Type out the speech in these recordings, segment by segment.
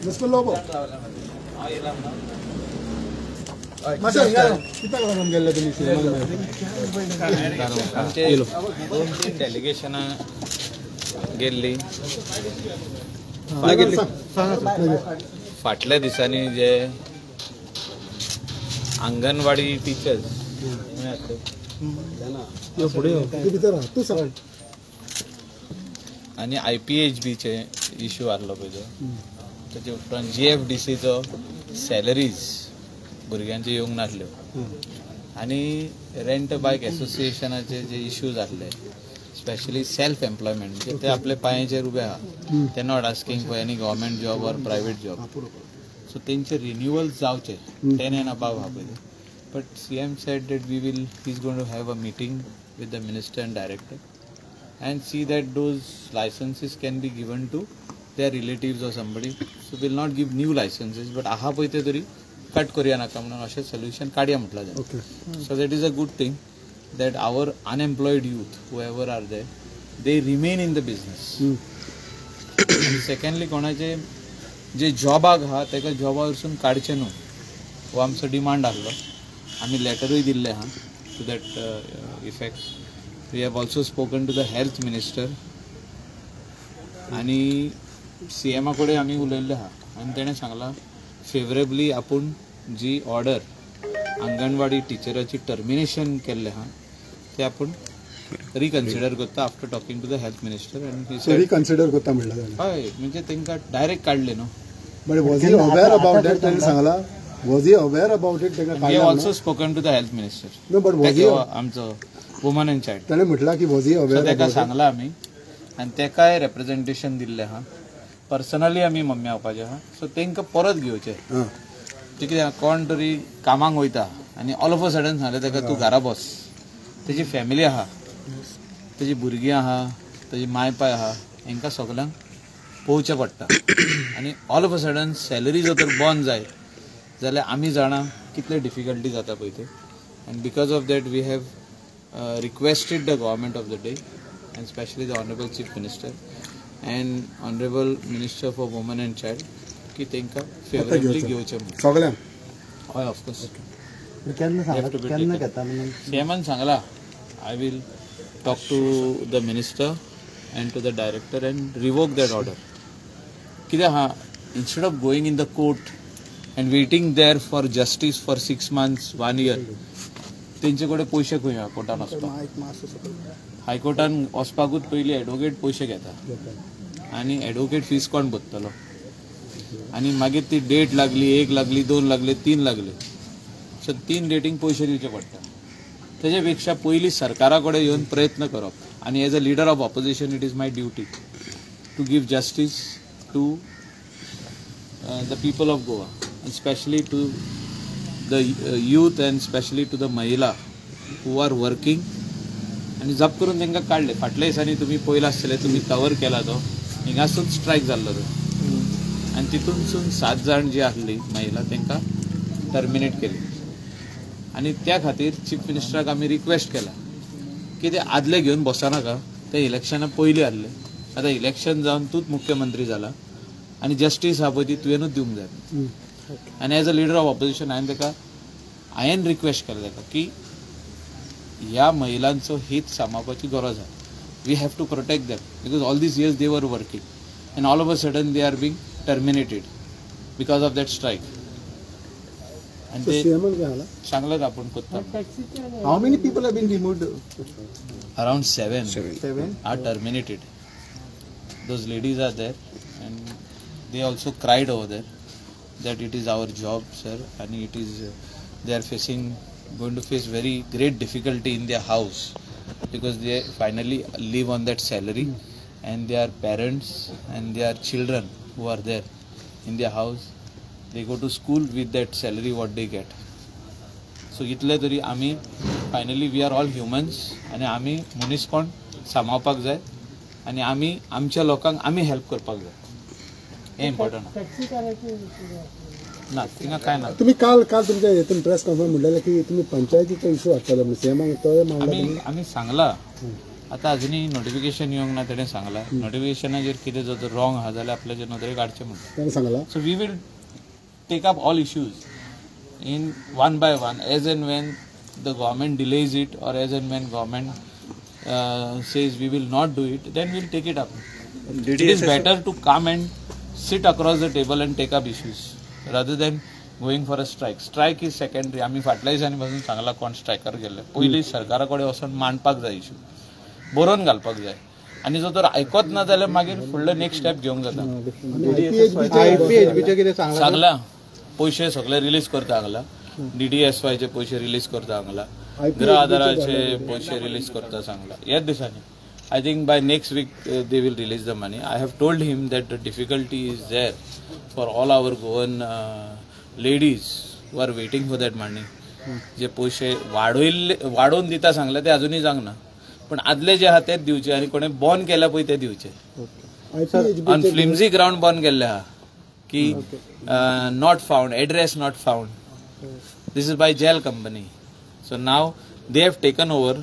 Mr. Lobo. दोन तीन डेलिगेशनां गेल्ली. फाटल्या दिसांनी जे अंगणवाडी टिचर्स तूं सांग. आनी I P H बीचे इश्यू आहलो पळय तो, ताचे उपरांत जी एफ डी सीचो सॅलरीज भुरग्यांच्यो येवंक नासल्यो आनी रेंट बायक एसोसिएशनाचे जे इश्यूज आहले, स्पेशली सेल्फ एम्प्लॉयमेंट, म्हणजे ते आपल्या पांयाचेर उबे आहा, ते not asking for any government job or private job, so तेंचे रिन्युअल जावचे 10 एंड अबाव आहा पळय. But CM said that we will he is going to have a meeting with the minister and director and see that those licenses can be given to their relatives or somebody. So we'll not give new licenses, but आहा पळय ते तरी cut करूया नाका म्हणून अशें solution काडया म्हटलां जाय. So that is a good thing that our unemployed youth, whoever are there, they remain in the business. And secondly, कोणाचे जे जॉबाक आहा ताका जॉबा वरसून काडचें न्हू हो आमचो डिमांड आहलो. आमी लेटरूय दिल्लें आहा to that effect. We have also spoken to the health minister आनी सी एमा कडेन आमी उलयल्ले आहा आनी तेणें सांगलां फेवरेबली आपूण जी ऑर्डर अंगणवाडी टिचराची टर्मिनेशन केल्लें आहा ते आपूण रिकन्सिडर करता after talking to the health minister and he said reconsider करता म्हणलं ताणें. हय, म्हणजे तांकां डायरेक्ट काडले न्हू. But was he aware about that? ताणें सांगला, was he aware about it ताका? We have also spoken to the health minister. No, but was he आमचो वुमन अँड चायल्ड. ताणें म्हटलां की वॉज he aware? ताका सांगलां आमी आनी ताकाय रेप्रेझेंटेशन दिल्लें आहा. पर्सनली आमी मम्मी हावपाचें आहा. सो तांकां परत घेवचें. ते कितें, कोण तरी कामाक वयता आनी ऑल ऑफ अ सडन सांगलें ताका तूं घरा बस, तेजी फॅमिली आहा, तेजी भुरगीं आहा, तेजी माय पाय आहा, हांकां सगल्यांक पळोवचें पडटा. आनी all of a sudden salary जर तर बंद जायत जाल्यार आमी जाणा कितले डिफिकल्टी जाता पळय ते. And because of that we have requested the government of the day and specially the honourable chief minister and honourable minister for woman and child की तांकां फेवरेबली घेवचें म्हणून. सगळ्यांक? हय, ऑफकोर्स. केन्ना केन्ना घेता म्हणून? सीएमान सांगला, I will talk to the minister and to the director and revoke that order. कित्याक आहा, instead of going in the court and waiting there for justice for 6 months, one year, तेंचे कडेन पयशे खंय आहा कोर्टान वचपाक? हायकोर्टान वचपाकूच पयलीं एडवोकेट पयशे घेता आनी एडवोकेट फीस कोण भरतलो? आनी मागीर ती डेट लागली, एक लागली, दोन लागले, तीन लागले, सो तीन डेटींक पयशे दिवचे पडटा. तेजे पेक्षा पयलीं सरकारा कडेन येवन प्रयत्न करप आनी as a leader of opposition it is my duty to give justice to the people of Goa and specially to the youth and specially to the महिला who are working. आनी जप करून तांकां काडले. फाटल्या दिसांनी तुमी पळयलां आसतलें, तुमी कवर केला तो, हिंगासून स्ट्रायक जाल्लो तो आनी तितूनसून सात जाण जी आहली महिला तांकां टर्मिनेट केली. आनी त्या खातीर चीफ मिनिस्टराक आमी रिक्वेस्ट केला की ते आदले घेवन बसनाका. ते इलेक्शना पयलीं आहले, आतां इलेक्शन जावन तूंच मुख्यमंत्री जाला आनी जस्टीस आहा पळय ती तुवेंनूच दिवंक जाय. आनी as a leader of opposition हांवें ताका हांवें रिक्वेस्ट केलें ताका की ह्या महिलांचो हित सांबाळपाची गरज आहा. We have to protect them because all these years they were working and all of a sudden they are being terminated because of that strike. आनी ते सीएमान काय आला? सांगलां आपूण करता. How many people have been removed? Around seven. Seven. Are terminated. Those ladies are there and they also cried over there that it is our job, sir, and it is they are facing going to face very great difficulty in their house because they finally live on that salary and their parents and their children who are there in their house. They go to school with that salary what they get. So इतले तरी आमी finally we are all humans आनी आमी मनीसपण सांबाळपाक जाय आनी आमी आमच्या लोकांक आमी हेल्प करपाक जाय, हें इम्पॉर्टंट. ना, थिंगा कांय ना. तुम्ही काल काल तुमच्या हेतून प्रेस कॉन्फरन्स म्हणलेले की तुम्ही पंचायतीचो इशू हाडटले म्हणून सीएमाक तोय मांडला. आमी आमी सांगला, आतां अजुनूय नोटिफिकेशन येवंक ना. तेणें सांगला नोटिफिकेशनाचेर कितें जर रॉंग आहा जाल्यार आपल्याच्या नदरेक हाडचें म्हणून तेणें सांगला. So we will take up all issues in one by one as and when the government delays it or as and when government says we will not do it, then we'll take it up. It is better to come and sit across the table and take up issues rather than going for a strike. Strike is secondary. आमी फाटल्या दिसांनी पासून सांगला कोण स्ट्रायकार गेल्ले, पयलीं सरकारा कडेन वचून मांडपाक जाय, इशू बरोवन घालपाक जाय आनी जर तर आयकत ना जाल्यार मागीर फुडलो नेक्स्ट स्टेप घेवंक जाता. सांगला पयशे सगळे रिलीज करता हांगला, डीडीएसवायचे पयशे रिलीज करता हांगला, गृह आधाराचे पयशे रिलीज करता सांगला. ह्याच दिसांनी I think by next week they will release the money. I have told him that the difficulty is there for all our Goan ladies who are waiting for that money. जे पयशे वाडयल्ले वाडोवन दिता सांगले ते अजुनूय जावंक ना, पण आदले जे आहा तेच दिवचे आनी कोणें बॉन्ड केल्या पळय ते दिवचे. ऑन फ्लिमझी ग्रावंड बॉन्ड केल्ले आहा की not found, address not found, this is by GeL company. So now they have taken over,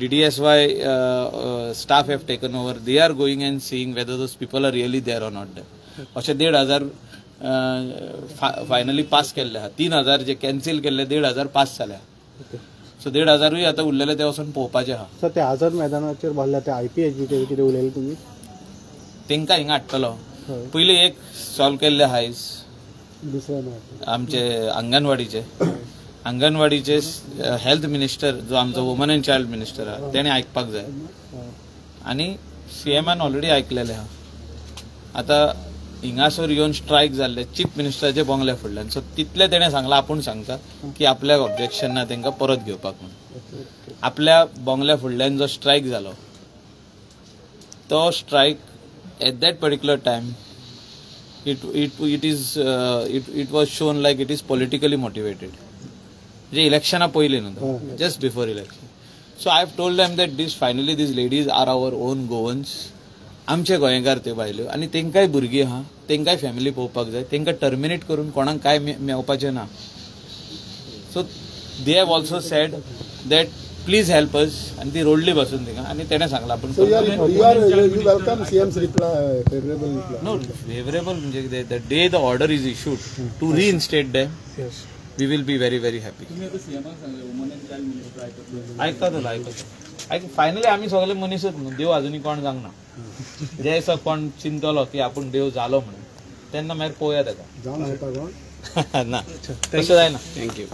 DDSY staff have taken over, they are going and seeing whether those people are really there or not there. अशे 1500 finally pass केल्ले आहा, 3000 जे cancel केल्ले 1500 pass जाल्या. So 1500 आतां उरलेले ते वचून पळोवपाचे आहा. सर, ते आझाद मैदानाचेर भरल्या ते आयपीएचबीचेर कितें उलयले तुमी? तेंकां हिंगा हाडटलो. पयलीं एक सॉल्व केल्ले आयज आमचे अंगणवाडीचे अंगणवाडीचे हेल्थ मिनिस्टर जो आमचो वुमन अँड चायल्ड मिनिस्टर आहा तेणें आयकपाक जाय आनी सीएमान ऑलरेडी आयकलेलें आहा. आतां हिंगासर येवन स्ट्रायक जाल्ले चीफ मिनिस्टराचे बंगल्या फुडल्यान, सो तितलें तेणें सांगलां, आपूण सांगता की आपल्याक ऑब्जेक्शन ना तांकां परत घेवपाक म्हणून. आपल्या बंगल्या फुडल्यान जो स्ट्रायक जालो तो strike at that particular time it it it is it it was shown like it is politically motivated, म्हणजे इलेक्शना पयलीं न्हू, just before election. So I have told them that this finally these ladies are our own Goans, आमचे गोंयकार त्यो बायल्यो आनी तेंकांय भुरगीं आहा, तेंकांय फॅमिली पळोवपाक जाय, तेंकां टर्मिनेट करून कोणाक कांय मेवपाचें ना. So they have also said that please help us आनी ती रोडली बसून थिंगा आनी तेणें सांगलां आपूण. नो फेवरेबल म्हणजे कितें, the day the order is issued to reinstate them we will be very very happy. आयकता तुला, आयकता आयक. फायनली आमी सगळे मनीसच न्हू, देव अजुनूय कोण जावंक ना. जे दिसा कोण चिंतलो की आपूण देव जालो म्हणून तेन्ना मागीर पळोवया ताका. ना, तशें जायना. Thank you.